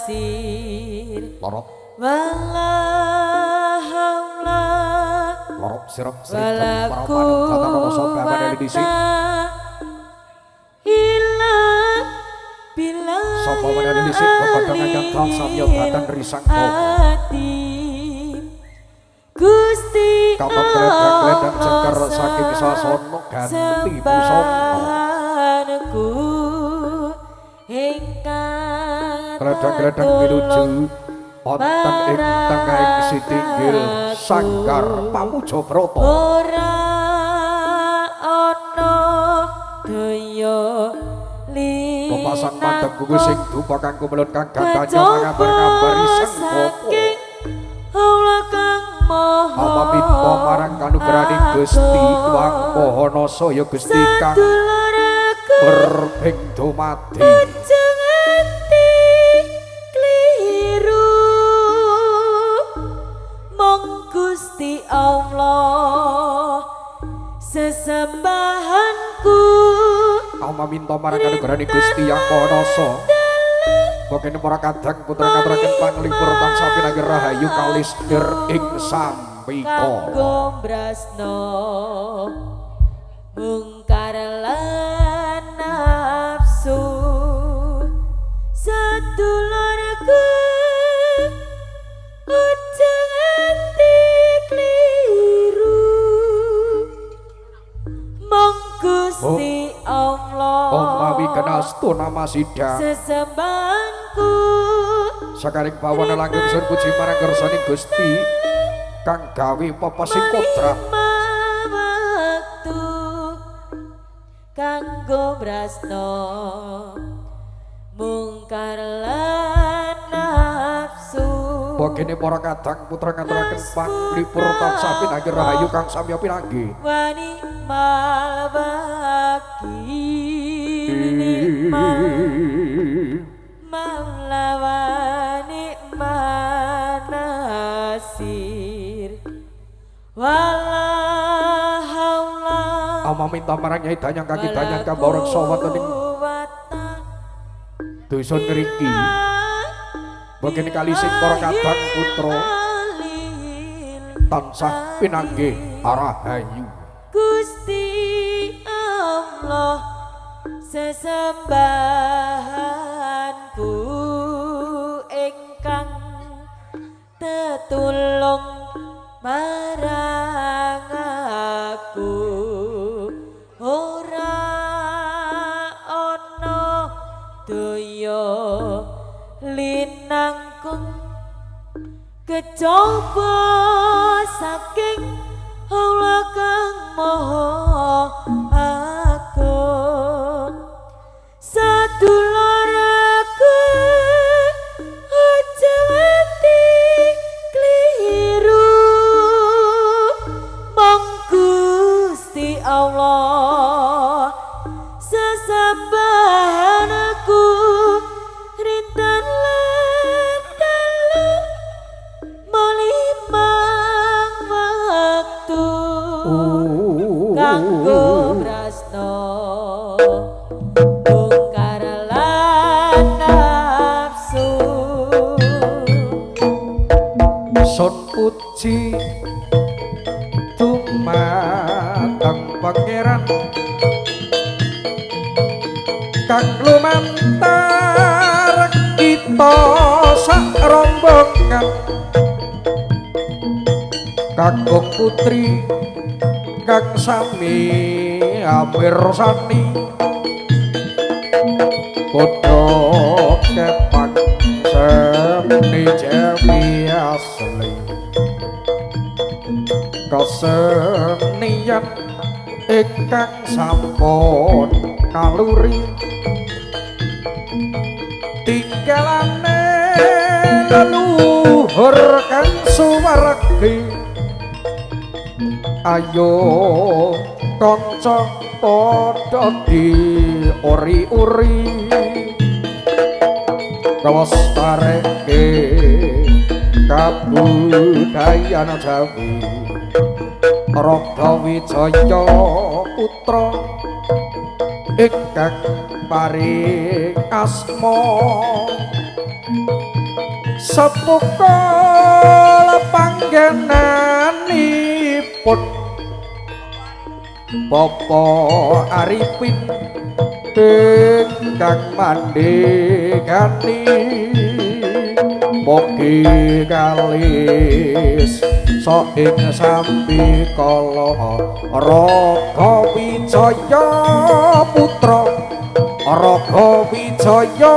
nasir. Lorok Wala haula lorok sirep wala srigem para manungsa rasa bawane dhisik. quwata illa billah. Sapa meneh dhisik bebarengan kang samya dhateng risang Ati Gusti Katon gledang-gledang cengker saking sasana ganti busana. Sembahanku ingkang Gledang-gledang pinuju wonten ing tengahing sitinggil sanggar Pamuja Brata. Ora ana daya Pepasan mandeg kuwi sing dupa kang kumulun kang gandanya mangambar-ngambari sang bapa. Saking Allah kang maha Apa minta marang kanugrahaning Gusti Kang Maha Nasa ya Gusti kang Sadulurku berbing dumadi. Aja nganti kliru mong Gusti Allah sesembahanku. Ama minta marang kanugrahaning Gusti Yang Maha Nasa. Bogene para kadang putra ngaturaken panglipur tansah pinanggih rahayu kalis nir ing sambikala. Kanggo brasno mungkar lan nafsu sedulurku aja nganti kliru mong Gusti Allah Om mawi kenastu nama sidang sesembahanku. Sakaring bawana langgeng sun puji marang kersaning Gusti kang gawe pepesing kodrat. Lima wektu kanggo brasno mungkar lan nafsu. Bogene para kadang putra ngaturaken panglipur tansah pinanggih rahayu kang samya pinanggih. Wani mal wakil nikmal maula wa nikman nasir wala haula Ama minta marang Nyai Danyang kaki Danyang kamboreng wonten ing quwata dusun ngriki. Bogene kali sing para kadang putra tansah pinanggih rahayu. Gusti Allah sesembahanku ingkang tetulung marang aku ora ana daya linangkung kejaba saking Allah kang maha agung. Sadulurku aja nganti kliru mong Gusti Allah sesembahanku rinten lan dalu limang wektu kanggo brasno bongkar lan nafsu. Sun puji dumateng pangeran kang lumantar kita sak rombongan kakung putri kang sami amirsani padha kepang seni jami asli kesenian ingkang sampun naluri tinggalane leluhur kang suwargi. Ayo kanca padha diuri-uri kelestareke kabudayan Jawi. Rada Wijaya putra ingkang paring asma Sepukul panggenanipun Bapak Arifin ingkang mandhegani mugi kalis so ing sambikala. Raga Wijaya Putra, Raga Wijaya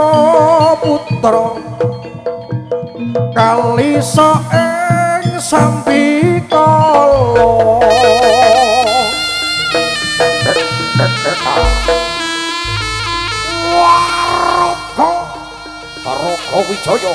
Putra kalisa ing sambikala. Raga Raga Wijaya.